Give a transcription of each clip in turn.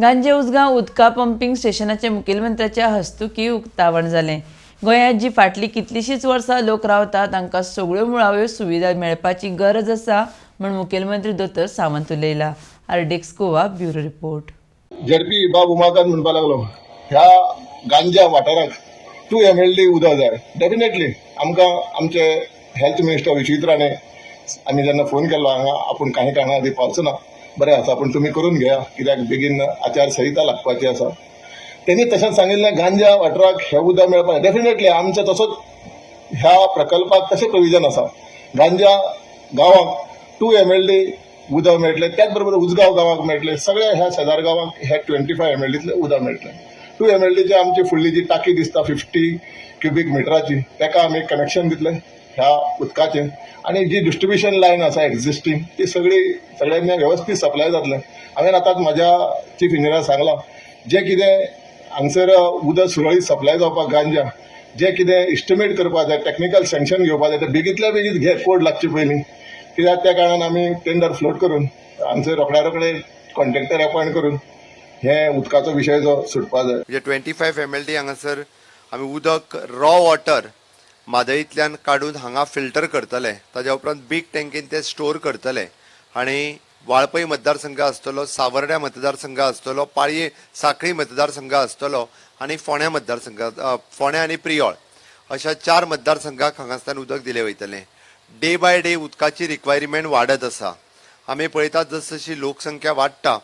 गांजे उजगांव उदका पंपींग स्टेशनाचे मुखेलमंत्र्याच्या हस्तुकीं उक्तावण जालें. गोंयांत जी फाटलीं कितलींशींच वर्सां लोक रावता तांकां सगळ्यो मुळाव्यो सुविधा मेळपाची गरज आसा म्हूण मुखेलमंत्री दोतोर सावंत उलयला. RDX Goa, bureau report. ZP बाब उमाकांत म्हणपाक लागलो, ह्या गांजा वाठाराक 2 एमएलडी उदक जाय. डेफिनेटली आमकां आमचे हेल्थ मिनिस्टर विश्वजीत राणे आमी जेन्ना फोन केल्लो हांगा, आपूण काही कारणां खातीर पावचो ना, बरें आसा, पूण तुमी करून घेया, कित्याक बेगीन आचारसंहिता लागपाची आसा. तेणी तशेंच सांगिल्लें, गांजा वाठाराक हें उदक मेळपाक. डेफिनेटली आमचें तसोच ह्या प्रकल्पाक तशें प्रोविजन आसा. गांजा गांवाक 2 एमएलडी उदक मेळटलें, त्याच बरोबर उजगांव गांवाक मेळटलें, सगळ्या ह्या शेजार गांवांक हे 25 एमएलडीतलें उदक मेळटलें. 2 एमएलडीची आमची फुडली जी टाकी दिसता 50 क्युबीक मिटराची, ताका आमी कनेक्शन दितले ह्या उदकाचें आनी जी डिस्ट्रिब्युशन लायन आसा एक्झिस्टींग, ती सगळी सगळ्यांनी वेवस्थीत सप्लाय जातलें. हांवें आतांच म्हज्या चीफ इंजिनियराक सांगलां, जें कितें हांगसर उदक सुरळीत सप्लाय जावपाक गांजा जें कितें इस्टिमेट करपाक जाय, टॅक्निकल सँक्शन घेवपाक जाय, तें बेगींतल्या बेगीन घे कोड लागचे पयलीं, कित्याक त्या कारणान आमी टेंडर फ्लोट करून हांगसर रोखड्या रोखडे कॉन्ट्रॅक्टर अपॉयंट करून हे उदकाचो विशय जो सुटपा जाय. म्हणजे 25 एमएलडी हांगासर आमी उदक, रॉ वॉटर म्हादईंतल्यान काडून हांगा फिल्टर करतले. ताज्या उपरांत बीग टँकीन ते स्टोर करतले आनी वाळपय मतदारसंघ आसतलो, सावर्ड्या मतदारसंघ आसतलो, पाळये साखळी मतदारसंघ आसतलो आनी फोंड्या मतदारसंघ, फोंड्या आनी प्रियोळ अशा चार मतदारसंघाक हांगासल्यान उदक दिलें वयतलें. डे बाय डे उदकाची रिक्वायरमेंट वाडत आसा. आमी पळयतात, जसजशी लोकसंख्या वाडटा,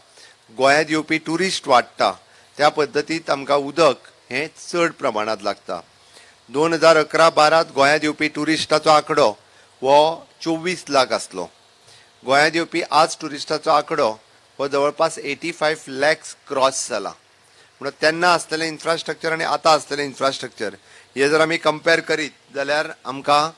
गोंयांत येवपी ट्युरिस्ट वाडटा, त्या पद्दतीत आमकां उदक हें चड प्रमाणांत लागता. 2011-12त गोंयांत येवपी ट्युरिस्टाचो आंकडो हो 24 लाख आसलो. गोंयांत येवपी आज ट्युरिस्टाचो आंकडो हो जवळपास 85 लॅक्स क्रॉस जाला. म्हणून तेन्ना आसलेलें इन्फ्रास्ट्रक्चर आनी आतां आसलेलें इन्फ्रास्ट्रक्चर हे जर आमी कंपेर करीत जाल्यार आमकां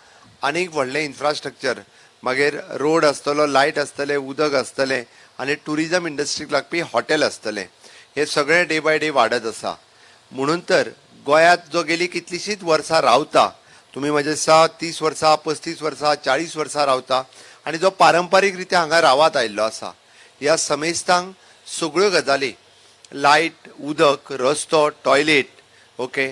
आनीक व्हडलें इन्फ्रास्ट्रक्चर, मागीर रोड आसतलो, लायट आसतले, उदक आसतलें आनी ट्युरिजम इंडस्ट्रीक लागपी हॉटेल आसतलें. हे सगळें डे बाय डे वाडत आसा. म्हणून तर गोंयांत जो गेली कितलींशींच वर्सां रावता, तुमी म्हजे दिसता 30 वर्सां, 35 वर्सां, 40 वर्सां रावता आनी जो पारंपारीक रित्या हांगा रावत आयिल्लो आसा, ह्या समेस्तांक सगळ्यो गजाली, लायट, उदक, रस्तो, toilet, okay,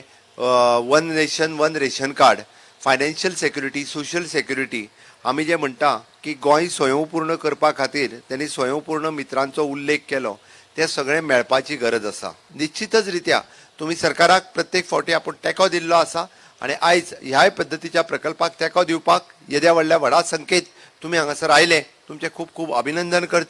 one nation one ration card, financial security, social security, आमी जे म्हणटा की गोंय स्वयंपूर्ण करपा खातीर त्यांनी स्वयंपूर्ण मित्रांचो उल्लेख केलो, ते सगळें मेळपाची गरज आसा. निश्चितच रित्या तुमी सरकाराक प्रत्येक फावटी आपूण तेंको दिल्लो आसा आनी आयज ह्याय पद्दतीच्या प्रकल्पाक तेंको दिवपाक येद्या व्हडल्या व्हडा संख्येत तुमी हांगासर आयले, तुमचें खूब खूब अभिनंदन करता.